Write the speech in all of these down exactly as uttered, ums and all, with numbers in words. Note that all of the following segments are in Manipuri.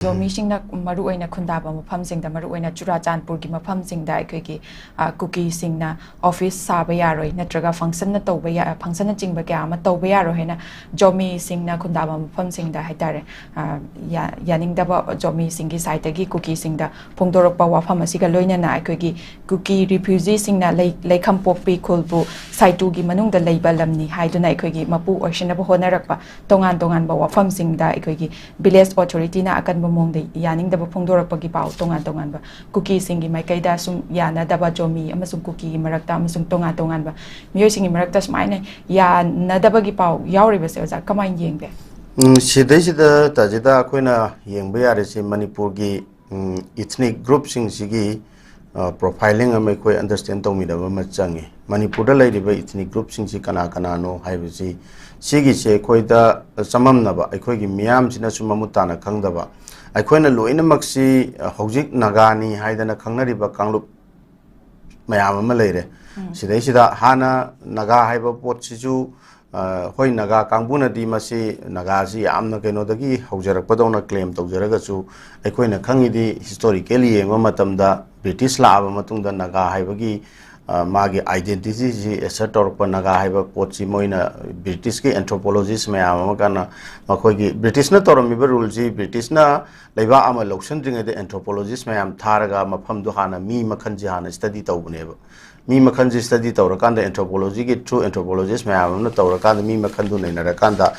ꯖꯣꯃꯤꯁꯤꯡꯅ ꯃꯔꯨꯑꯣꯏꯅ ꯈꯨꯟꯗꯥꯕ ꯃꯐꯝꯁꯤꯡꯗ, ꯃꯔꯨꯑꯣꯏꯅ ꯆꯨꯔꯥꯆꯥꯟꯄꯨꯔꯒꯤ ꯃꯐꯝꯁꯤꯡꯗ ꯑꯩꯈꯣꯏꯒꯤ, ꯑ, ꯀꯨꯀꯤꯁꯤꯡꯅ ꯑꯣꯐꯤꯁ ꯁꯥꯕ ꯌꯥꯔꯣꯏ, ꯅꯠꯇ꯭ꯔꯒ ꯐꯪꯁꯟꯅ ꯇꯧꯕ ꯌꯥ-, ꯐꯪꯁꯟꯅꯆꯤꯡꯕ ꯀꯌꯥ ꯑꯃ ꯇꯧꯕ ꯌꯥꯔꯣꯏ ꯍꯥꯏꯅ ꯖꯣꯃꯤꯁꯤꯡꯅ ꯈꯨꯟꯗꯥꯕ ꯃꯐꯝꯁꯤꯡꯗ ꯍꯥꯏꯇꯥꯔꯦ, ꯑ, ꯌꯥ-, ꯌꯥꯅꯤꯡꯗꯕ ꯖꯣꯃꯤꯁꯤꯡꯒꯤ ꯁꯥꯏꯠꯇꯒꯤ ꯀꯨꯀꯤꯁꯤꯡꯗ ꯐꯣꯡꯗꯣꯔꯛꯄ ꯋꯥꯐꯝ ꯑꯁꯤꯒ ꯂꯣꯏꯅꯅ ꯑꯩꯈꯣꯏꯒꯤ ꯀꯨꯀꯤ ꯔꯤꯐ꯭ꯌꯨꯖꯤꯁꯤꯡꯅ ꯂꯩ-, ꯂꯩꯈꯝꯄꯣꯛꯄꯤ ꯈꯨꯜꯕꯨ ꯁꯥꯏꯇꯨꯒꯤ ꯃꯅꯨꯡꯗ ꯂꯩꯕ ꯂꯝꯅꯤ ꯍꯥꯏꯗꯨꯅ ꯑꯩꯈꯣꯏꯒꯤ ꯃꯄꯨ ꯑꯣꯏꯁꯤꯟꯅꯕ ꯍꯣꯠꯅꯔꯛꯄ ꯇꯣꯉꯥꯟ ꯇꯣꯉꯥꯟꯕ ꯋꯥꯐꯝꯁꯤꯡꯗ ꯑꯩꯈꯣꯏꯒꯤ ꯚꯤꯂꯦꯖ ꯑꯣꯊꯣꯔꯤꯇꯤꯅ ꯑꯀꯟꯕ ꯃꯑꯣꯡꯗ ꯌꯥꯅꯤꯡꯗꯕ ꯐꯣꯡꯗꯣꯔꯛꯄꯒꯤ ꯄꯥꯎ ꯇꯣꯉꯥꯟ ꯇꯣꯉꯥꯟꯕ ꯀꯨꯀꯤꯁꯤꯡꯒꯤ ꯃꯥꯏꯀꯩꯗ ꯁꯨꯝ ꯌꯥꯅꯗꯕ ꯖꯣꯃꯤ ꯑꯃꯁꯨꯡ ꯀꯨꯀꯤꯒꯤ ꯃꯔꯛꯇ ꯑꯃꯁꯨꯡ ꯇꯣꯉꯥꯟ ꯇꯣꯉꯥꯟꯕ ꯃꯤꯑꯣꯏꯁꯤꯡꯒꯤ ꯃꯔꯛꯇ ꯁꯨꯃꯥꯏꯅ ꯌꯥꯅꯗꯕꯒꯤ ꯄꯥꯎ ꯌꯥꯎꯔꯤꯕꯁꯦ ꯑꯣꯖꯥ ꯀꯃꯥꯏꯅ ꯌꯦꯡꯒꯦ? ꯎꯝ, ꯁꯤꯗꯩꯁꯤꯗ ꯇꯥꯖꯤꯗ ꯑꯩꯈꯣꯏꯅ ꯌꯦꯡꯕ ꯌꯥꯔꯤꯁꯤ ꯃꯅꯤꯄꯨꯔꯒꯤ, ꯎꯝ, ꯏꯊꯅꯤꯛ ꯒ꯭ꯔꯨꯞꯁꯤꯡꯁꯤꯒꯤ, ꯑ, ꯄ꯭ꯔꯣꯐꯥꯏꯂꯤꯡ ꯑꯃ ꯑꯩꯈꯣꯏ ꯑꯟꯗꯔꯁꯇꯦꯟ ꯇꯧꯃꯤꯟꯅꯕ ꯑꯃ ꯆꯪꯉꯤ꯫ ꯃꯅꯤꯄꯨꯔꯗ ꯂꯩꯔꯤꯕ ꯏꯊꯅꯤꯛ ꯒ꯭ꯔꯨꯞꯁꯤꯡꯁꯤ ꯀꯅꯥ ꯀꯅꯥꯅꯣ ꯍꯥꯏꯕꯁꯤ, ꯁꯤꯒꯤꯁꯦ ꯑꯩꯈꯣꯏꯗ ꯆꯃꯝꯅꯕ, ꯑꯩꯈꯣꯏꯒꯤ ꯃꯤꯌꯥꯝꯁꯤꯅꯁꯨ ꯃꯃꯨꯠ ꯇꯥꯅ ꯈꯪꯗꯕ, ꯑꯩꯈꯣꯏꯅ ꯂꯣꯏꯅꯃꯛꯁꯤ, ꯑ, ꯍꯧꯖꯤꯛ ꯅꯥꯒꯥꯅꯤ ꯍꯥꯏꯗꯅ ꯈꯪꯅꯔꯤꯕ ꯀꯥꯡꯂꯨꯞ ꯃꯌꯥꯝ ꯑꯃ ꯂꯩꯔꯦ꯫ ꯁꯤꯗꯩꯁꯤꯗ ꯍꯥꯟꯅ ꯅꯥꯒꯥ ꯍꯥꯏꯕ ꯄꯣꯠꯁꯤꯁꯨ, ꯑ, ꯍꯣꯏ, ꯅꯥꯒꯥ ꯀꯥꯡꯕꯨꯅꯗꯤ ꯃꯁꯤ ꯅꯥꯒꯥꯁꯤ ꯌꯥꯝꯅ ꯀꯩꯅꯣꯗꯒꯤ ꯍꯧꯖꯔꯛꯄꯗꯧꯅ ꯀ꯭ꯂꯦꯝ ꯇꯧꯖꯔꯒꯁꯨ, ꯑꯩꯈꯣꯏꯅ ꯈꯪꯉꯤꯗꯤ ꯍꯤꯁꯇꯣꯔꯤꯀꯦꯜꯂꯤ ꯌꯦꯡꯕ ꯃꯇꯝꯗ ꯕ꯭ꯔꯤꯇꯤꯁ ꯂꯥꯛꯑꯕ ꯃꯇꯨꯡꯗ ꯅꯥꯒꯥ ꯍꯥꯏꯕꯒꯤ, ꯑ, ꯃꯥꯒꯤ ꯑꯥꯏꯗꯦꯟꯇꯤꯇꯤꯁꯤ ꯑꯦꯁꯔꯠ ꯇꯧꯔꯛꯄ, ꯅꯥꯒꯥ ꯍꯥꯏꯕ ꯄꯣꯠꯁꯤ ꯃꯣꯏꯅ ꯕ꯭ꯔꯤꯇꯤꯁꯀꯤ ꯑꯦꯟꯊ꯭ꯔꯣꯄꯣꯂꯣꯖꯤꯁ ꯃꯌꯥꯝ ꯑꯃ ꯀꯥꯟꯅ ꯃꯈꯣꯏꯒꯤ ꯕ꯭ꯔꯤꯇꯤꯁꯅ ꯇꯧꯔꯝꯃꯤꯕ ꯔꯨꯜꯁꯤ, ꯕ꯭ꯔꯤꯇꯤꯁꯅ ꯂꯩꯕꯥꯛ ꯑꯃ ꯂꯧꯁꯤꯟꯗ꯭ꯔꯤꯉꯩꯗ ꯑꯦꯟꯊ꯭ꯔꯣꯄꯣꯂꯣꯖꯤꯁ ꯃꯌꯥꯝ ꯊꯥꯔꯒ ꯃꯐꯝꯗꯣ ꯍꯥꯟꯅ ꯃꯤ ꯃꯈꯜꯁꯤ ꯍꯥꯟꯅ ꯁ꯭ꯇꯗꯤ ꯇꯧꯕꯅꯦꯕ꯫ ꯃꯤ ꯃꯈꯜꯁꯤ ꯁ꯭ꯇꯗꯤ ꯇꯧꯔꯀꯥꯟꯗ, ꯑꯦꯟꯊ꯭ꯔꯣꯄꯣꯂꯣꯖꯤꯒꯤ ꯊ꯭ꯔꯨ ꯑꯦꯟꯊ꯭ꯔꯣꯄꯣꯂꯣꯖꯤꯁ ꯃꯌꯥꯝ ꯑꯃꯅ ꯇꯧꯔꯀꯥꯟꯗ, ꯃꯤ ꯃꯈꯜꯗꯨ ꯅꯩꯅꯔꯀꯥꯟꯗ,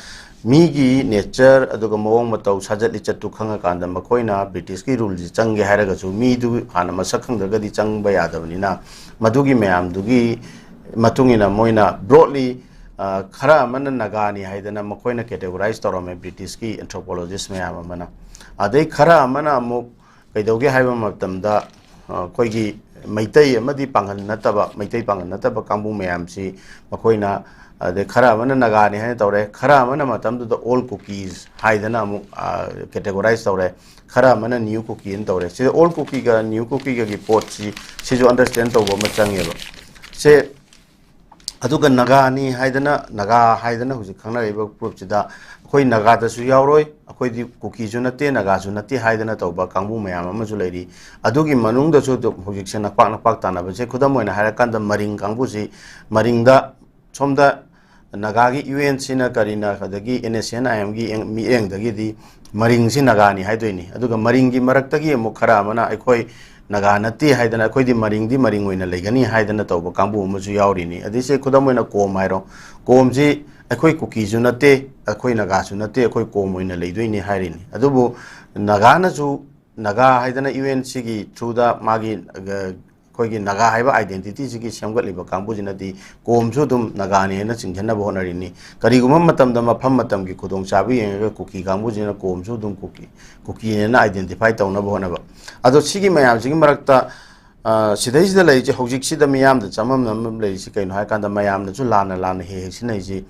ꯃꯤꯒꯤ ꯅꯦꯆꯔ ꯑꯗꯨꯒ ꯃꯑꯣꯡ ꯃꯇꯧ, ꯁꯥꯖꯠ ꯂꯤꯆꯠꯇꯨ ꯈꯪꯉꯀꯥꯟꯗ, ꯃꯈꯣꯏꯅ ꯕ꯭ꯔꯤꯇꯤꯁꯀꯤ ꯔꯨꯜꯁꯤ ꯆꯪꯒꯦ ꯍꯥꯏꯔꯒꯁꯨ ꯃꯤꯗꯨ ꯍꯥꯟꯅ ꯃꯁꯛ ꯈꯪꯗ꯭ꯔꯒꯗꯤ ꯆꯪꯕ ꯌꯥꯗꯕꯅꯤꯅ, ꯃꯗꯨꯒꯤ ꯃꯌꯥꯝꯗꯨꯒꯤ ꯃꯇꯨꯡ ꯏꯟꯅ ꯃꯣꯏꯅ ꯕ꯭ꯔꯣꯗꯂꯤ, ꯑ, ꯈꯔ ꯑꯃꯅ ꯅꯥꯒꯥꯅꯤ ꯍꯥꯏꯗꯅ ꯃꯈꯣꯏꯅ ꯀꯦꯇꯦꯒꯣꯔꯥꯏꯁ ꯇꯧꯔꯝꯃꯦ, ꯕ꯭ꯔꯤꯇꯤꯁꯀꯤ ꯑꯦꯟꯊ꯭ꯔꯣꯄꯣꯂꯣꯖꯤꯁ ꯃꯌꯥꯝ ꯑꯃꯅ꯫ ꯑꯗꯩ ꯈꯔ ꯑꯃꯅ ꯑꯃꯨꯛ ꯀꯩꯗꯧꯒꯦ ꯍꯥꯏꯕ ꯃꯇꯝꯗ, ꯑ, ꯑꯩꯈꯣꯏꯒꯤ ꯃꯩꯇꯩ ꯑꯃꯗꯤ ꯄꯥꯡꯒꯜ ꯅꯠꯇꯕ, ꯃꯩꯇꯩ ꯄꯥꯡꯒꯜ ꯅꯠꯇꯕ ꯀꯥꯡꯕꯨ ꯃꯌꯥꯝꯁꯤ ꯃꯈꯣꯏꯅ, ꯑꯗꯩ ꯈꯔ ꯑꯃꯅ ꯅꯥꯒꯥꯅꯤ ꯍꯥꯏꯅ ꯇꯧꯔꯦ, ꯈꯔ ꯑꯃꯅ ꯃꯇꯝꯗꯨꯗ ꯑꯣꯜ ꯀꯨꯀꯤꯁ ꯍꯥꯏꯗꯅ ꯑꯃꯨꯛ, ꯑ, ꯀꯦꯇꯦꯒꯣꯔꯥꯏꯁ ꯇꯧꯔꯦ, ꯈꯔ ꯑꯃꯅ ꯅ꯭ꯌꯨ ꯀꯨꯀꯤ ꯍꯥꯏꯅ ꯇꯧꯔꯦ꯫ ꯁꯤꯗ ꯑꯣꯜ ꯀꯨꯀꯤꯒ ꯅ꯭ꯌꯨ ꯀꯨꯀꯤꯒꯒꯤ ꯄꯣꯠꯁꯤ, ꯁꯤꯁꯨ ꯑꯟꯗꯔꯁꯇꯦꯟ ꯇꯧꯕ ꯑꯃ ꯆꯪꯉꯦꯕ꯫ ꯁꯦ, ꯑꯗꯨꯒ ꯅꯥꯒꯥꯅꯤ ꯍꯥꯏꯗꯅ, ꯅꯥꯒꯥ ꯍꯥꯏꯗꯅ ꯍꯧꯖꯤꯛ ꯈꯪꯅꯔꯤꯕ ꯒ꯭ꯔꯨꯞꯁꯤꯗ ꯑꯩꯈꯣꯏ ꯅꯥꯒꯥꯗꯁꯨ ꯌꯥꯎꯔꯣꯏ, ꯑꯩꯈꯣꯏꯗꯤ ꯀꯨꯀꯤꯁꯨ ꯅꯠꯇꯦ, ꯅꯥꯒꯥꯁꯨ ꯅꯠꯇꯦ ꯍꯥꯏꯗꯅ ꯇꯧꯕ ꯀꯥꯡꯕꯨ ꯃꯌꯥꯝ ꯑꯃꯁꯨ ꯂꯩꯔꯤ꯫ ꯑꯗꯨꯒꯤ ꯃꯅꯨꯡꯗꯁꯨ ꯑꯗꯨꯝ ꯍꯧꯖꯤꯛꯁꯦ ꯅꯄꯥꯛ ꯅꯄꯥꯛ ꯇꯥꯟꯅꯕꯁꯦ, ꯈꯨꯗꯝ ꯑꯣꯏꯅ ꯍꯥꯏꯔꯀꯥꯟꯗ ꯃꯔꯤꯡ ꯀꯥꯡꯕꯨꯁꯤ, ꯃꯔꯤꯡꯗ ꯁꯣꯝꯗ ꯅꯥꯒꯥꯒꯤ ꯌꯨ ꯑꯦꯟ ꯁꯤꯅ ꯀꯔꯤꯅ, ꯑꯗꯒꯤ ꯑꯦꯟ ꯑꯦꯁ ꯑꯦꯟ ꯑꯥꯏ ꯑꯦꯝꯒꯤ ꯃꯤꯠꯌꯦꯡꯗꯒꯤꯗꯤ ꯃꯔꯤꯡꯁꯤ ꯅꯥꯒꯥꯅꯤ ꯍꯥꯏꯗꯣꯏꯅꯤ꯫ ꯑꯗꯨꯒ ꯃꯔꯤꯡꯒꯤ ꯃꯔꯛꯇꯒꯤ ꯑꯃꯨꯛ ꯈꯔ ꯑꯃꯅ ꯑꯩꯈꯣꯏ ꯅꯥꯒꯥ ꯅꯠꯇꯦ ꯍꯥꯏꯗꯅ, ꯑꯩꯈꯣꯏꯗꯤ ꯃꯔꯤꯡꯗꯤ ꯃꯔꯤꯡ ꯑꯣꯏꯅ ꯂꯩꯒꯅꯤ ꯍꯥꯏꯗꯅ ꯇꯧꯕ ꯀꯥꯡꯕꯨ ꯑꯃꯁꯨ ꯌꯥꯎꯔꯤꯅꯤ꯫ ꯑꯗꯩꯁꯦ ꯈꯨꯗꯝ ꯑꯣꯏꯅ ꯀꯣꯝ ꯍꯥꯏꯔꯣ, ꯀꯣꯝꯁꯤ ꯑꯩꯈꯣꯏ ꯀꯨꯀꯤꯁꯨ ꯅꯠꯇꯦ, ꯑꯩꯈꯣꯏ ꯅꯥꯒꯥꯁꯨ ꯅꯠꯇꯦ, ꯑꯩꯈꯣꯏ ꯀꯣꯝ ꯑꯣꯏꯅ ꯂꯩꯗꯣꯏꯅꯤ ꯍꯥꯏꯔꯤꯅꯤ꯫ ꯑꯗꯨꯕꯨ ꯅꯥꯒꯥꯅꯁꯨ, ꯅꯥꯒꯥ ꯍꯥꯏꯗꯅ ꯌꯨ ꯑꯦꯟ ꯁꯤꯒꯤ ꯊ꯭ꯔꯨꯗ ꯃꯥꯒꯤ, ꯑ, ꯑꯩꯈꯣꯏꯒꯤ ꯅꯥꯒꯥ ꯍꯥꯏꯕ ꯑꯥꯏꯗꯦꯟꯇꯤꯇꯤꯁꯤꯒꯤ ꯁꯦꯝꯒꯠꯂꯤꯕ ꯀꯥꯡꯕꯨꯁꯤꯅꯗꯤ ꯀꯣꯝꯁꯨ ꯑꯗꯨꯝ ꯅꯥꯒꯥꯅꯤ ꯍꯥꯏꯅ ꯆꯤꯡꯁꯤꯟꯅꯕ ꯍꯣꯠꯅꯔꯤꯅꯤ꯫ ꯀꯔꯤꯒꯨꯝꯕ ꯃꯇꯝꯗ ꯃꯐꯝ ꯃꯇꯝꯒꯤ ꯈꯨꯗꯣꯡꯆꯥꯕ ꯌꯦꯡꯉꯒ ꯀꯨꯀꯤ ꯀꯥꯡꯕꯨꯁꯤꯅ ꯀꯣꯝꯁꯨ ꯑꯗꯨꯝ ꯀꯨꯀꯤ, ꯀꯨꯀꯤꯅꯦꯅ ꯑꯥꯏꯗꯦꯟꯇꯤꯐꯥꯏ ꯇꯧꯅꯕ ꯍꯣꯠꯅꯕ꯫ ꯑꯗꯣ ꯁꯤꯒꯤ ꯃꯌꯥꯝꯁꯤꯒꯤ ꯃꯔꯛꯇ, ꯑ, ꯁꯤꯗꯩꯁꯤꯗ ꯂꯩꯔꯤꯁꯦ, ꯍꯧꯖꯤꯛꯁꯤꯗ ꯃꯤꯌꯥꯝꯗ ꯆꯃꯝꯅꯕ ꯂꯩꯔꯤꯁꯤ ꯀꯩꯅꯣ ꯍꯥꯏꯔꯀꯥꯟꯗ, ꯃꯌꯥꯝꯅꯁꯨ ꯂꯥꯟꯅ ꯂꯥꯟꯅ ꯍꯦꯛ ꯍꯦꯛ ꯁꯤꯟꯅꯩꯁꯤ,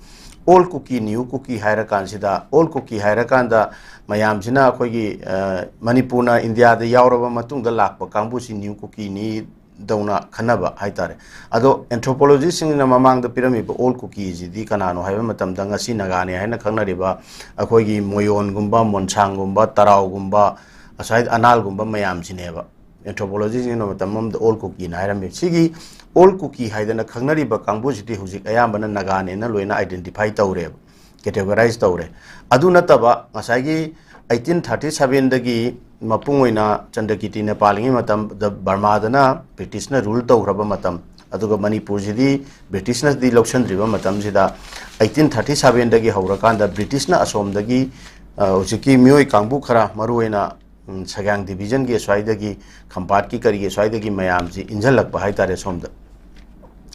ꯑꯣꯜ ꯀꯨꯀꯤ, ꯅ꯭ꯌꯨ ꯀꯨꯀꯤ ꯍꯥꯏꯔꯀꯥꯟꯁꯤꯗ, ꯑꯣꯜ ꯀꯨꯀꯤ ꯍꯥꯏꯔꯀꯥꯟꯗ ꯃꯌꯥꯝꯁꯤꯅ ꯑꯩꯈꯣꯏꯒꯤ, ꯑ, ꯃꯅꯤꯄꯨꯔꯅ ꯏꯟꯗꯤꯌꯥꯗ ꯌꯥꯎꯔꯕ ꯃꯇꯨꯡꯗ ꯂꯥꯛꯄ ꯀꯥꯡꯕꯨꯁꯤ ꯅ꯭ꯌꯨ ꯀꯨꯀꯤꯅꯤ ꯗꯧꯅ ꯈꯟꯅꯕ ꯍꯥꯏꯇꯥꯔꯦ꯫ ꯑꯗꯣ ꯑꯦꯟꯊ꯭ꯔꯣꯄꯣꯂꯣꯖꯤꯁꯁꯤꯡꯅ ꯃꯃꯥꯡꯗ ꯄꯤꯔꯝꯃꯤꯕ ꯑꯣꯜ ꯀꯨꯀꯤꯁꯤꯗꯤ ꯀꯅꯥꯅꯣ ꯍꯥꯏꯕ ꯃꯇꯝꯗ, ꯉꯁꯤ ꯅꯥꯒꯥꯅꯤ ꯍꯥꯏꯅ ꯈꯪꯅꯔꯤꯕ ꯑꯩꯈꯣꯏꯒꯤ ꯃꯣꯌꯣꯟꯒꯨꯝꯕ, ꯃꯣꯟꯁꯥꯡꯒꯨꯝꯕ, ꯇꯔꯥꯎꯒꯨꯝꯕ, ꯑꯁ꯭ꯋꯥꯏꯗ ꯑꯅꯥꯜꯒꯨꯝꯕ ꯃꯌꯥꯝꯁꯤꯅꯦꯕ꯫ ꯑꯦꯟꯊ꯭ꯔꯣꯄꯣꯂꯣꯖꯤꯁꯤꯡꯅ ꯃꯇꯝ ꯑꯃꯗ ꯑꯣꯜ ꯀꯨꯀꯤꯅ ꯍꯥꯏꯔꯝꯃꯤ꯫ ꯁꯤꯒꯤ ꯑꯣꯜ ꯀꯨꯀꯤ ꯍꯥꯏꯗꯅ ꯈꯪꯅꯔꯤꯕ ꯀꯥꯡꯕꯨꯁꯤꯗꯤ ꯍꯧꯖꯤꯛ ꯑꯌꯥꯝꯕꯅ ꯅꯥꯒꯥꯅꯦꯅ ꯂꯣꯏꯅ ꯑꯥꯏꯗꯦꯟꯇꯤꯐꯥꯏ ꯇꯧꯔꯦꯕ, ꯀꯦꯇꯦꯒꯣꯔꯥꯏꯁ ꯇꯧꯔꯦ꯫ ꯑꯗꯨ ꯅꯠꯇꯕ, ꯉꯁꯥꯏꯒꯤ ꯑꯩꯇꯤꯟ ꯊꯥꯔꯇꯤ ꯁꯚꯦꯟꯗꯒꯤ ꯃꯄꯨꯡ ꯑꯣꯏꯅ ꯆꯟꯗ꯭ꯔꯀꯤꯔꯇꯤꯅ ꯄꯥꯜꯂꯤꯉꯩ ꯃꯇꯝꯗ, ꯕꯔꯃꯥꯗꯅ ꯕ꯭ꯔꯤꯇꯤꯁꯅ ꯔꯨꯜ ꯇꯧꯈ꯭ꯔꯕ ꯃꯇꯝ, ꯑꯗꯨꯒ ꯃꯅꯤꯄꯨꯔꯁꯤꯗꯤ ꯕ꯭ꯔꯤꯇꯤꯁꯅꯗꯤ ꯂꯧꯁꯤꯟꯗ꯭ꯔꯤꯕ ꯃꯇꯝꯁꯤꯗ, ꯑꯩꯇꯤꯟ ꯊꯥꯔꯇꯤ ꯁꯚꯦꯟꯗꯒꯤ ꯍꯧꯔꯀꯥꯟꯗ ꯕ꯭ꯔꯤꯇꯤꯁꯅ ꯑꯁꯣꯝꯗꯒꯤ, ꯑ, ꯍꯧꯖꯤꯛꯀꯤ ꯃꯤꯑꯣꯏ ꯀꯥꯡꯕꯨ ꯈꯔ, ꯃꯔꯨꯑꯣꯏꯅ, ꯎꯝ, ꯁꯒꯥꯡ ꯗꯤꯕꯤꯖꯟꯒꯤ ꯁ꯭ꯋꯥꯏꯗꯒꯤ, ꯈꯝꯄꯥꯠꯀꯤ ꯀꯔꯤꯒꯤ ꯁ꯭ꯋꯥꯏꯗꯒꯤ ꯃꯌꯥꯝꯁꯤ ꯏꯟꯁꯤꯜꯂꯛꯄ ꯍꯥꯏꯇꯥꯔꯦ ꯁꯣꯝꯗ꯫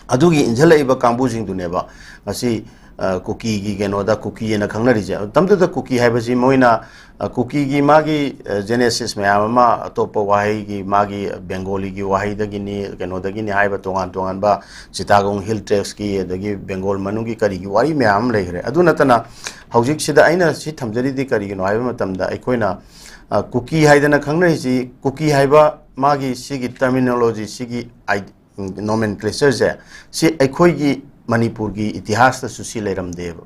ꯑꯗꯨꯒꯤ ꯏꯟꯁꯤꯜꯂꯛꯏꯕ ꯀꯥꯡꯕꯨꯁꯤꯡꯗꯨꯅꯦꯕ ꯉꯁꯤ, ꯑ, ꯀꯨꯀꯤꯒꯤ ꯀꯩꯅꯣꯗ ꯀꯨꯀꯤ ꯍꯥꯏꯅ ꯈꯪꯅꯔꯤꯁꯦ꯫ ꯃꯇꯝꯗꯨꯗ ꯀꯨꯀꯤ ꯍꯥꯏꯕꯁꯤ ꯃꯣꯏꯅ, ꯑ, ꯀꯨꯀꯤꯒꯤ ꯃꯥꯒꯤ, ꯑ, ꯖꯦꯅꯦꯁꯤꯁ ꯃꯌꯥꯝ ꯑꯃ, ꯑꯇꯣꯞꯄ ꯋꯥꯍꯩꯒꯤ, ꯃꯥꯒꯤ ꯕꯦꯡꯒꯣꯂꯤꯒꯤ ꯋꯥꯍꯩꯗꯒꯤꯅꯤ, ꯀꯩꯅꯣꯗꯒꯤꯅꯤ ꯍꯥꯏꯕ ꯇꯣꯉꯥꯟ ꯇꯣꯉꯥꯟꯕ ꯆꯤꯇꯥꯒꯣꯡ ꯍꯤꯜ ꯇ꯭ꯔꯦꯛꯁꯀꯤ, ꯑꯗꯒꯤ ꯕꯦꯡꯒꯣꯜ ꯃꯅꯨꯡꯒꯤ ꯀꯔꯤꯒꯤ ꯋꯥꯔꯤ ꯃꯌꯥꯝ ꯑꯃ ꯂꯩꯈ꯭ꯔꯦ꯫ ꯑꯗꯨ ꯅꯠꯇꯅ ꯍꯧꯖꯤꯛꯁꯤꯗ ꯑꯩꯅ ꯁꯤ ꯊꯝꯖꯔꯤꯗꯤ ꯀꯔꯤꯒꯤꯅꯣ ꯍꯥꯏꯕ ꯃꯇꯝꯗ, ꯑꯩꯈꯣꯏꯅ, ꯑ, ꯀꯨꯀꯤ ꯍꯥꯏꯗꯅ ꯈꯪꯅꯔꯤꯁꯤ, ꯀꯨꯀꯤ ꯍꯥꯏꯕ ꯃꯥꯒꯤ ꯁꯤꯒꯤ ꯇꯔꯃꯤꯅꯣꯂꯣꯖꯤ, ꯁꯤꯒꯤ ꯑꯥꯏ-, ꯅꯣꯃꯦꯟꯀ꯭ꯂꯦꯆꯔꯁꯦ, ꯁꯤ ꯑꯩꯈꯣꯏꯒꯤ ꯃꯅꯤꯄꯨꯔꯒꯤ ꯏꯇꯤꯍꯥꯁꯇꯁꯨ ꯁꯤ ꯂꯩꯔꯝꯗꯦꯕ꯫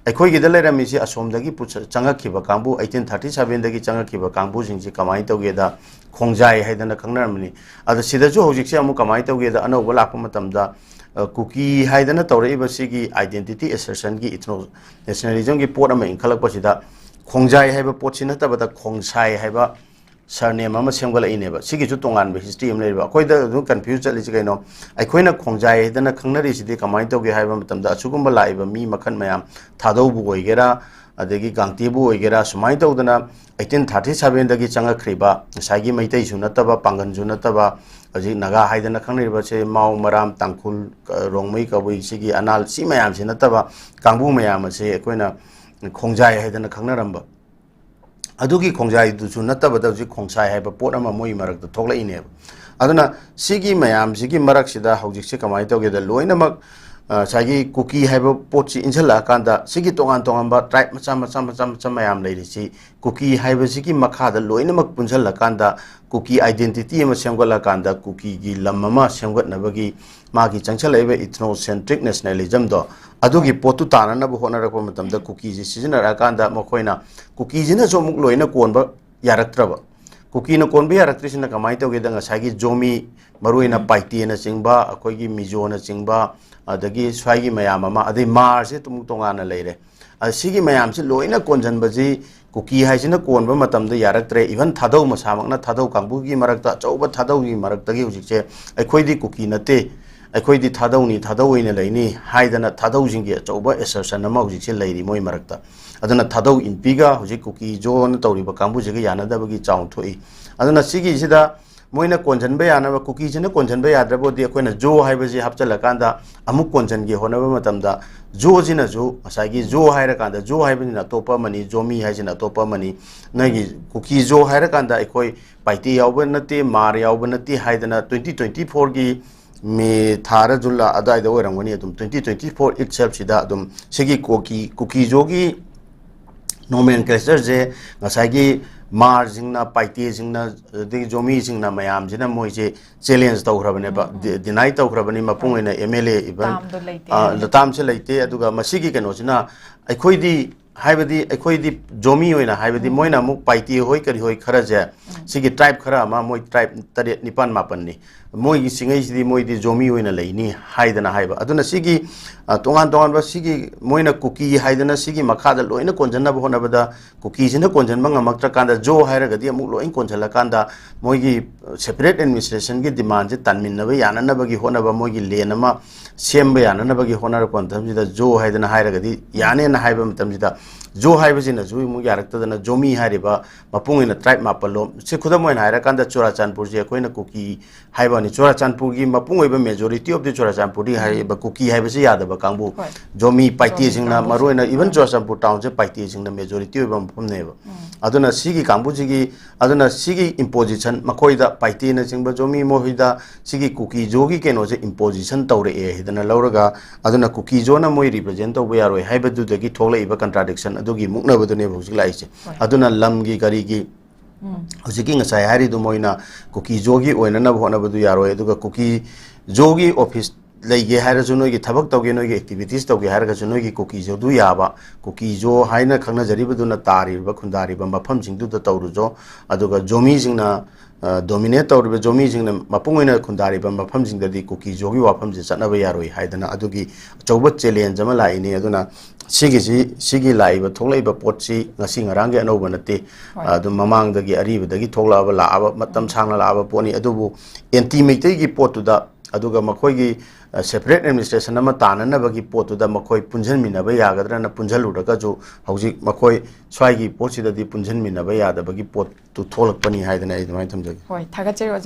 ꯑꯩꯈꯣꯏꯒꯤꯗ ꯂꯩꯔꯝꯃꯤꯁꯤ ꯑꯁꯣꯝꯗꯒꯤ ꯄꯨꯁ-, ꯆꯪꯉꯛꯈꯤꯕ ꯀꯥꯡꯕꯨ, ꯑꯩꯇꯤꯟ ꯊꯥꯔꯇꯤ ꯁꯚꯦꯟꯗꯒꯤ ꯆꯪꯉꯛꯈꯤꯕ ꯀꯥꯡꯕꯨꯁꯤꯡꯁꯤ ꯀꯃꯥꯏꯅ ꯇꯧꯒꯦꯗ, ꯈꯣꯡꯖꯥꯏ ꯍꯥꯏꯗꯅ ꯈꯪꯅꯔꯝꯕꯅꯤ꯫ ꯑꯗ ꯁꯤꯗꯁꯨ ꯍꯧꯖꯤꯛꯁꯦ ꯑꯃꯨꯛ ꯀꯃꯥꯏꯅ ꯇꯧꯒꯦꯗ, ꯑꯅꯧꯕ ꯂꯥꯛꯄ ꯃꯇꯝꯗ, ꯑ, ꯀꯨꯀꯤ ꯍꯥꯏꯗꯅ ꯇꯧꯔꯛꯏꯕ ꯁꯤꯒꯤ identity assertionꯒꯤ, ethno nationalismꯒꯤ ꯄꯣꯠ ꯑꯃ ꯏꯟꯈꯠꯂꯛꯄꯁꯤꯗ ꯈꯣꯡꯖꯥꯏ ꯍꯥꯏꯕ ꯄꯣꯠꯁꯤ ꯅꯠꯇꯕꯗ ꯈꯣꯡꯁꯥꯏ ꯍꯥꯏꯕ surname ꯑꯃ ꯁꯦꯝꯒꯠꯂꯛꯏꯅꯦꯕ꯫ ꯁꯤꯒꯤꯁꯨ ꯇꯣꯉꯥꯟꯕ history ꯑꯃ ꯂꯩꯔꯤꯕ꯫ ꯑꯩꯈꯣꯏꯗ ꯑꯗꯨꯝ confuse ꯆꯠꯂꯤꯁꯤ ꯀꯩꯅꯣ? ꯑꯩꯈꯣꯏꯅ ꯈꯣꯡꯖꯥꯏ ꯍꯥꯏꯗꯅ ꯈꯪꯅꯔꯤꯁꯤꯗꯤ ꯀꯃꯥꯏꯅ ꯇꯧꯒꯦ ꯍꯥꯏꯕ ꯃꯇꯝꯗ, ꯑꯁꯤꯒꯨꯝꯕ ꯂꯥꯛꯏꯕ ꯃꯤ ꯃꯈꯜ ꯃꯌꯥꯝ, ꯊꯥꯗꯧꯕꯨ ꯑꯣꯏꯒꯦꯔꯥ, ꯑꯗꯒꯤ ꯒꯥꯡꯇꯦꯕꯨ ꯑꯣꯏꯒꯦꯔꯥ, ꯁꯨꯃꯥꯏꯅ ꯇꯧꯗꯅ ꯑꯩꯇꯤꯟ ꯊꯥꯔꯇꯤ ꯁꯚꯦꯟꯗꯒꯤ ꯆꯪꯉꯛꯈ꯭ꯔꯤꯕ, ꯉꯁꯥꯏꯒꯤ ꯃꯩꯇꯩꯁꯨ ꯅꯠꯇꯕ, ꯄꯥꯡꯒꯟꯁꯨ ꯅꯠꯇꯕ, ꯍꯧꯖꯤꯛ ꯅꯥꯒꯥ ꯍꯥꯏꯗꯅ ꯈꯪꯅꯔꯤꯕꯁꯦ, ꯃꯥꯎ, ꯃꯔꯥꯝ, ꯇꯥꯡꯈꯨꯜ, ꯀ-, ꯔꯣꯡꯃꯩ, ꯀꯕꯨꯏ, ꯁꯤꯒꯤ ꯑꯅꯥꯜ, ꯁꯤ ꯃꯌꯥꯝꯁꯤ ꯅꯠꯇꯕ ꯀꯥꯡꯕꯨ ꯃꯌꯥꯝ ꯑꯁꯦ ꯑꯩꯈꯣꯏꯅ ꯈꯣꯡꯖꯥꯏ ꯍꯥꯏꯗꯅ ꯈꯪꯅꯔꯝꯕ꯫ ꯑꯗꯨꯒꯤ ꯈꯣꯡꯖꯥꯏꯗꯨꯁꯨ ꯅꯠꯇꯕꯗ ꯍꯧꯖꯤꯛ ꯈꯣꯡꯁꯥꯏ ꯍꯥꯏꯕ ꯄꯣꯠ ꯑꯃ ꯃꯣꯏ ꯃꯔꯛꯇ ꯊꯣꯛꯂꯛꯏꯅꯦꯕ꯫ ꯑꯗꯨꯅ ꯁꯤꯒꯤ ꯃꯌꯥꯝꯁꯤꯒꯤ ꯃꯔꯛꯁꯤꯗ ꯍꯧꯖꯤꯛꯁꯦ ꯀꯃꯥꯏꯅ ꯇꯧꯒꯦꯗ, ꯂꯣꯏꯅꯃꯛ, ꯑ, ꯉꯁꯥꯏꯒꯤ ꯀꯨꯀꯤ ꯍꯥꯏꯕ ꯄꯣꯠꯁꯤ ꯏꯟꯁꯤꯜꯂꯛꯑꯀꯥꯟꯗ, ꯁꯤꯒꯤ ꯇꯣꯉꯥꯟ ꯇꯣꯉꯥꯟꯕ tribe ꯃꯆꯥ ꯃꯆꯥ ꯃꯆꯥ ꯃꯆꯥ ꯃꯌꯥꯝ ꯂꯩꯔꯤꯁꯤ ꯀꯨꯀꯤ ꯍꯥꯏꯕꯁꯤꯒꯤ ꯃꯈꯥꯗ ꯂꯣꯏꯅꯃꯛ ꯄꯨꯟꯁꯤꯜꯂꯀꯥꯟꯗ ꯀꯨꯀꯤ identity ꯑꯃ ꯁꯦꯝꯒꯠꯂꯀꯥꯟꯗ, ꯀꯨꯀꯤꯒꯤ ꯂꯝ ꯑꯃ ꯁꯦꯝꯒꯠꯅꯕꯒꯤ ꯃꯥꯒꯤ ꯆꯪꯁꯤꯜꯂꯛꯏꯕ ethnocentric nationalismꯗꯣ, ꯑꯗꯨꯒꯤ ꯄꯣꯠꯇꯨ ꯇꯥꯅꯅꯕ ꯍꯣꯠꯅꯔꯛꯄ ꯃꯇꯝꯗ, ꯀꯨꯀꯤꯁꯤ ꯁꯤꯖꯤꯟꯅꯔꯛꯑꯀꯥꯟꯗ ꯃꯈꯣꯏꯅ, ꯀꯨꯀꯤꯁꯤꯅꯁꯨ ꯑꯃꯨꯛ ꯂꯣꯏꯅ ꯀꯣꯟꯕ ꯌꯥꯔꯛꯇ꯭ꯔꯕ꯫ ꯀꯨꯀꯤꯅ ꯀꯣꯟꯕ ꯌꯥꯔꯛꯇ꯭ꯔꯤꯁꯤꯅ ꯀꯃꯥꯏꯅ ꯇꯧꯒꯦꯗ, ꯉꯁꯥꯏꯒꯤ ꯖꯣꯃꯤ, ꯃꯔꯨꯑꯣꯏꯅ ꯎꯝ꯫ ꯄꯥꯏꯇꯦꯅꯆꯤꯡꯕ, ꯑꯩꯈꯣꯏꯒꯤ ꯃꯤꯖꯣꯅꯆꯤꯡꯕ, ꯑꯗꯒꯤ ꯁ꯭ꯋꯥꯏꯒꯤ ꯃꯌꯥꯝ ꯑꯃ, ꯑꯗꯩ ꯃꯥꯔꯁꯦ ꯑꯗꯨꯝ ꯇꯣꯉꯥꯟꯅ ꯂꯩꯔꯦ꯫ ꯑ, ꯁꯤꯒꯤ ꯃꯌꯥꯝꯁꯤ ꯂꯣꯏꯅ ꯀꯣꯟꯁꯤꯟꯕꯁꯤ ꯀꯨꯀꯤ ꯍꯥꯏꯁꯤꯅ ꯀꯣꯟꯕ ꯃꯇꯝꯗ ꯌꯥꯔꯛꯇ꯭ꯔꯦ꯫ Even ꯊꯥꯗꯧ ꯃꯁꯥꯃꯛꯅ, ꯊꯥꯗꯧ ꯀꯥꯡꯕꯨꯒꯤ ꯃꯔꯛꯇ ꯑꯆꯧꯕ ꯊꯥꯗꯧꯒꯤ ꯃꯔꯛꯇꯒꯤ ꯍꯧꯖꯤꯛꯁꯦ, "ꯑꯩꯈꯣꯏꯗꯤ ꯀꯨꯀꯤ ꯅꯠꯇꯦ, ꯑꯩꯈꯣꯏꯗꯤ ꯊꯥꯗꯧꯅꯤ, ꯊꯥꯗꯧ ꯑꯣꯏꯅ ꯂꯩꯅꯤ" ꯍꯥꯏꯗꯅ ꯊꯥꯗꯧꯁꯤꯡꯒꯤ ꯑꯆꯧꯕ assertion ꯑꯃ ꯍꯧꯖꯤꯛꯁꯦ ꯂꯩꯔꯤ ꯃꯣꯏ ꯃꯔꯛꯇ꯫ ꯑꯗꯨꯅ ꯊꯥꯗꯧ ꯏꯟꯄꯤꯒ ꯍꯧꯖꯤꯛ ꯀꯨꯀꯤ ꯖꯣꯅ ꯇꯧꯔꯤꯕ ꯀꯥꯡꯕꯨꯁꯤꯒ ꯌꯥꯅꯗꯕꯒꯤ ꯆꯥꯎꯅ ꯊꯣꯛꯏ꯫ ꯑꯗꯨꯅ ꯁꯤꯒꯤꯁꯤꯗ ꯃꯣꯏꯅ ꯀꯣꯟꯁꯤꯟꯕ ꯌꯥꯅꯕ, ꯀꯨꯀꯤꯁꯤꯅ ꯀꯣꯟꯁꯤꯟꯕ ꯌꯥꯗ꯭ꯔꯕꯨꯗꯤ ꯑꯩꯈꯣꯏꯅ ꯖꯣ ꯍꯥꯏꯕꯁꯤ ꯍꯥꯞꯆꯤꯜꯂꯀꯥꯟꯗ ꯑꯃꯨꯛ ꯀꯣꯟꯁꯤꯟꯒꯦ ꯍꯣꯠꯅꯕ ꯃꯇꯝꯗ, ꯖꯣꯁꯤꯅꯁꯨ ꯉꯁꯥꯏꯒꯤ ꯖꯣ ꯍꯥꯏꯔꯀꯥꯟꯗ, ꯖꯣ ꯍꯥꯏꯕꯁꯤꯅ ꯑꯇꯣꯞꯄ ꯑꯃꯅꯤ, ꯖꯣꯃꯤ ꯍꯥꯏꯁꯤꯅ ꯑꯇꯣꯞꯄ ꯑꯃꯅꯤ, ꯅꯣꯏꯒꯤ ꯀꯨꯀꯤ ꯖꯣ ꯍꯥꯏꯔꯀꯥꯟꯗ ꯑꯩꯈꯣꯏ ꯄꯥꯏꯇꯦ ꯌꯥꯎꯕ ꯅꯠꯇꯦ, ꯃꯥꯔ ꯌꯥꯎꯕ ꯅꯠꯇꯦ ꯍꯥꯏꯗꯅ twenty twenty fourꯒꯤ ꯃꯦ ꯊꯥꯔ ꯖꯨꯟ ꯂꯥ ꯑꯗꯨꯋꯥꯏꯗ ꯑꯣꯏꯔꯝꯒꯅꯤ, ꯑꯗꯨꯝ twenty twenty four itselfꯁꯤꯗ ꯑꯗꯨꯝ ꯁꯤꯒꯤ ꯀꯨꯀꯤ, ꯀꯨꯀꯤ ꯖꯣꯒꯤ nomenclatureꯁꯦ ꯉꯁꯥꯏꯒꯤ ꯃꯥꯔꯁꯤꯡꯅ, ꯄꯥꯏꯇꯦꯁꯤꯡꯅ, ꯑꯗꯒꯤ ꯖꯣꯃꯤꯁꯤꯡꯅ ꯃꯌꯥꯝꯁꯤꯅ ꯃꯣꯏꯁꯦ ꯆꯦꯂꯦꯟꯖ ꯇꯧꯈ꯭ꯔꯕꯅꯦꯕ, ꯗꯤ-, ꯗꯤꯅꯥꯏ ꯇꯧꯈ꯭ꯔꯕꯅꯤ, ꯃꯄꯨꯡ ꯑꯣꯏꯅ ꯑꯦꯝ ꯑꯦꯜ ꯑꯦ ꯏꯚꯟ, ꯇꯥꯝꯗꯣ ꯂꯩꯇꯦ ꯑ, ꯍꯥꯏꯅ꯫ ꯇꯥꯝꯁꯦ ꯂꯩꯇꯦ꯫ ꯑꯗꯨꯒ ꯃꯁꯤꯒꯤ ꯀꯩꯅꯣꯁꯤꯅ ꯑꯩꯈꯣꯏꯗꯤ, ꯍꯥꯏꯕꯗꯤ ꯑꯩꯈꯣꯏꯗꯤ ꯖꯣꯃꯤ ꯑꯣꯏꯅ, ꯍꯥꯏꯕꯗꯤ ꯃꯣꯏꯅ ꯑꯃꯨꯛ ꯄꯥꯏꯇꯦ ꯍꯣꯏ ꯀꯔꯤ ꯍꯣꯏ ꯈꯔꯁꯦ, ꯁꯤꯒꯤ ꯇ꯭ꯔꯥꯏꯕ ꯈꯔ ꯑꯃ, ꯃꯣꯏ ꯇ꯭ꯔꯥꯏꯕ ꯇꯔꯦꯠ ꯅꯤꯄꯥꯟ ꯃꯥꯄꯟꯅꯤ, ꯃꯣꯏꯒꯤ ꯆꯤꯡꯉꯩꯁꯤꯗꯤ ꯃꯣꯏꯗꯤ ꯖꯣꯃꯤ ꯑꯣꯏꯅ ꯂꯩꯅꯤ ꯍꯥꯏꯗꯅ ꯍꯥꯏꯕ꯫ ꯑꯗꯨꯅ ꯁꯤꯒꯤ, ꯑ, ꯇꯣꯉꯥꯟ ꯇꯣꯉꯥꯟꯕ ꯁꯤꯒꯤ ꯃꯣꯏꯅ ꯀꯨꯀꯤ ꯍꯥꯏꯗꯅ ꯁꯤꯒꯤ ꯃꯈꯥꯗ ꯂꯣꯏꯅ ꯀꯣꯟꯁꯤꯟꯅꯕ ꯍꯣꯠꯅꯕꯗ ꯀꯨꯀꯤꯁꯤꯅ ꯀꯣꯟꯁꯤꯟꯕ ꯉꯝꯃꯛꯇ꯭ꯔꯀꯥꯟꯗ ꯖꯣ ꯍꯥꯏꯔꯒꯗꯤ ꯑꯃꯨꯛ ꯂꯣꯏ ꯀꯣꯟꯁꯤꯜꯂꯀꯥꯟꯗ ꯃꯣꯏꯒꯤ separate administrationꯒꯤ demandꯁꯦ ꯇꯥꯟꯃꯤꯟꯅꯕ ꯌꯥꯅꯅꯕꯒꯤ ꯍꯣꯠꯅꯕ, ꯃꯣꯏꯒꯤ land ꯑꯃ ꯁꯦꯝꯕ ꯌꯥꯅꯅꯕꯒꯤ ꯍꯣꯠꯅꯔꯛꯄ ꯃꯇꯝꯁꯤꯗ ꯖꯣ ꯍꯥꯏꯗꯅ ꯍꯥꯏꯔꯒꯗꯤ ꯌꯥꯅꯦꯅ ꯍꯥꯏꯕ ꯃꯇꯝꯁꯤꯗ ꯖꯣ ꯍꯥꯏꯕꯁꯤꯅꯁꯨ ꯑꯃꯨꯛ ꯌꯥꯔꯛꯇꯗꯅ ꯖꯣꯃꯤ ꯍꯥꯏꯔꯤꯕ ꯃꯄꯨꯡ ꯑꯣꯏꯅ ꯇ꯭ꯔꯥꯏꯕ ꯃꯥꯄꯜꯂꯣꯝ ꯁꯤ, ꯈꯨꯗꯝ ꯑꯣꯏꯅ ꯍꯥꯏꯔꯀꯥꯟꯗ ꯆꯨꯔꯥꯆꯥꯟꯄꯨꯔꯁꯦ ꯑꯩꯈꯣꯏꯅ ꯀꯨꯀꯤ ꯍꯥꯏꯕ ꯋꯥꯅꯤ, ꯆꯨꯔꯥꯆꯥꯟꯄꯨꯔꯒꯤ ꯃꯄꯨꯡ ꯑꯣꯏꯕ majority of the ꯆꯨꯔꯥꯆꯥꯟꯄꯨꯔꯗꯤ ꯍꯥꯏꯔꯤꯕ ꯀꯨꯀꯤ ꯍꯥꯏꯕꯁꯤ ꯌꯥꯗꯕ ꯀꯥꯡꯕꯨ, ꯍꯣꯏ꯫ ꯖꯣꯃꯤ ꯄꯥꯏꯇꯦꯁꯤꯡꯅ, ꯀꯥꯡꯕꯨꯁꯦ꯫ ꯃꯔꯨꯑꯣꯏꯅ even ꯆꯨꯔꯥꯆꯥꯟꯄꯨꯔ townꯁꯦ ꯄꯥꯏꯇꯦꯁꯤꯡꯅ majority ꯑꯣꯏꯕ ꯃꯐꯝꯅꯦꯕ꯫ ꯑꯗꯨꯅ ꯁꯤꯒꯤ ꯀꯥꯡꯕꯨꯁꯤꯒꯤ, ꯑꯗꯨꯅ ꯁꯤꯒꯤ imposition ꯃꯈꯣꯏꯗ, ꯄꯥꯏꯇꯦꯅꯆꯤꯡꯕ ꯖꯣꯃꯤ ꯃꯈꯣꯏꯗ ꯁꯤꯒꯤ ꯀꯨꯀꯤ ꯖꯣꯒꯤ ꯀꯩꯅꯣꯁꯦ imposition ꯇꯧꯔꯛꯑꯦ ꯍꯥꯏꯗꯅ ꯂꯧꯔꯒ, ꯑꯗꯨꯅ ꯀꯨꯀꯤ ꯖꯣꯅ ꯃꯣꯏ represent ꯇꯧꯕ ꯌꯥꯔꯣꯏ ꯍꯥꯏꯕꯗꯨꯗꯒꯤ ꯊꯣꯛꯂꯛꯏꯕ contradiction ꯑꯗꯨꯒꯤ ꯃꯨꯛꯅꯕꯗꯨꯅꯦꯕ ꯍꯧꯖꯤꯛ ꯂꯥꯛꯏꯁꯦ꯫ ꯍꯣꯏ꯫ ꯑꯗꯨꯅ ꯂꯝꯒꯤ ꯀꯔꯤꯒꯤ ꯍꯧꯖꯤꯛꯀꯤ ꯉꯁꯥꯏ ꯍꯥꯏꯔꯤꯗꯨ ꯃꯣꯏꯅ ꯀꯨꯀꯤ ꯖꯣꯒꯤ ꯑꯣꯏꯅꯅꯕ ꯍꯣꯠꯅꯕꯗꯨ ꯌꯥꯔꯣꯏ, ꯑꯗꯨꯒ ꯀꯨꯀꯤ ꯖꯣꯒꯤ office ꯂꯩꯒꯦ ꯍꯥꯏꯔꯁꯨ, ꯅꯣꯏꯒꯤ ꯊꯕꯛ ꯇꯧꯒꯦ, ꯅꯣꯏꯒꯤ activities ꯇꯧꯒꯦ ꯍꯥꯏꯔꯒꯁꯨ, ꯅꯣꯏꯒꯤ ꯀꯨꯀꯤ ꯖꯣꯗꯨ ꯌꯥꯕ, ꯀꯨꯀꯤ ꯖꯣ ꯍꯥꯏꯅ ꯈꯪꯅꯖꯔꯤꯕꯗꯨꯅ ꯇꯥꯔꯤꯕ ꯈꯨꯟꯗꯥꯔꯤꯕ ꯃꯐꯝꯁꯤꯡꯗꯨꯗ ꯇꯧꯔꯨꯖꯣ꯫ ꯑꯗꯨꯒ ꯖꯣꯃꯤꯁꯤꯡꯅ, ꯑ, dominate ꯇꯧꯔꯤꯕ ꯖꯣꯃꯤꯁꯤꯡꯅ ꯃꯄꯨꯡ ꯑꯣꯏꯅ ꯈꯨꯟꯗꯥꯔꯤꯕ ꯃꯐꯝꯁꯤꯡꯗꯗꯤ ꯀꯨꯀꯤ ꯖꯣꯒꯤ ꯋꯥꯐꯝꯁꯦ ꯆꯠꯅꯕ ꯌꯥꯔꯣꯏ ꯍꯥꯏꯗꯅ ꯑꯗꯨꯒꯤ ꯑꯆꯧꯕ challenge ꯑꯃ ꯂꯥꯛꯏꯅꯤ꯫ ꯑꯗꯨꯅ ꯁꯤꯒꯤꯁꯤ, ꯁꯤꯒꯤ ꯂꯥꯛꯏꯕ, ꯊꯣꯛꯂꯛꯏꯕ ꯄꯣꯠꯁꯤ ꯉꯁꯤ ꯉꯔꯥꯡꯒꯤ ꯑꯅꯧꯕ ꯅꯠꯇꯦ꯫ ꯍꯣꯏ꯫ ꯑꯗꯨꯝ ꯃꯃꯥꯡꯗꯒꯤ ꯑꯔꯤꯕꯗꯒꯤ ꯊꯣꯛꯂꯛꯑꯕ, ꯂꯥꯛꯑꯕ, ꯃꯇꯝ ꯁꯥꯡꯅ ꯂꯥꯛꯑꯕ ꯄꯣꯠꯅꯤ꯫ ꯑꯗꯨꯕꯨ anti ꯃꯩꯇꯩꯒꯤ ꯄꯣꯠꯇꯨꯗ, ꯑꯗꯨꯒ ꯃꯈꯣꯏꯒꯤ, ꯑ, separate administration ꯑꯃ ꯇꯥꯅꯅꯕꯒꯤ ꯄꯣꯠꯇꯨꯗ ꯃꯈꯣꯏ ꯄꯨꯟꯁꯤꯟꯃꯤꯟꯅꯕ ꯌꯥꯒꯗ꯭ꯔꯅ ꯄꯨꯟꯁꯤꯜꯂꯨꯔꯒꯁꯨ ꯍꯧꯖꯤꯛ ꯃꯈꯣꯏ ꯁ꯭ꯋꯥꯏꯒꯤ ꯄꯣꯠꯁꯤꯗꯗꯤ ꯄꯨꯟꯁꯤꯟꯃꯤꯟꯅꯕ ꯌꯥꯗꯕꯒꯤ ꯄꯣꯠꯇꯨ ꯊꯣꯛꯂꯛꯄꯅꯤ ꯍꯥꯏꯗꯅ ꯑꯩ ꯑꯗꯨꯃꯥꯏꯅ ꯊꯝꯖꯒꯦ꯫ ꯍꯣꯏ, ꯊꯥꯒꯠꯆꯔꯤ ꯑꯣꯖꯥ꯫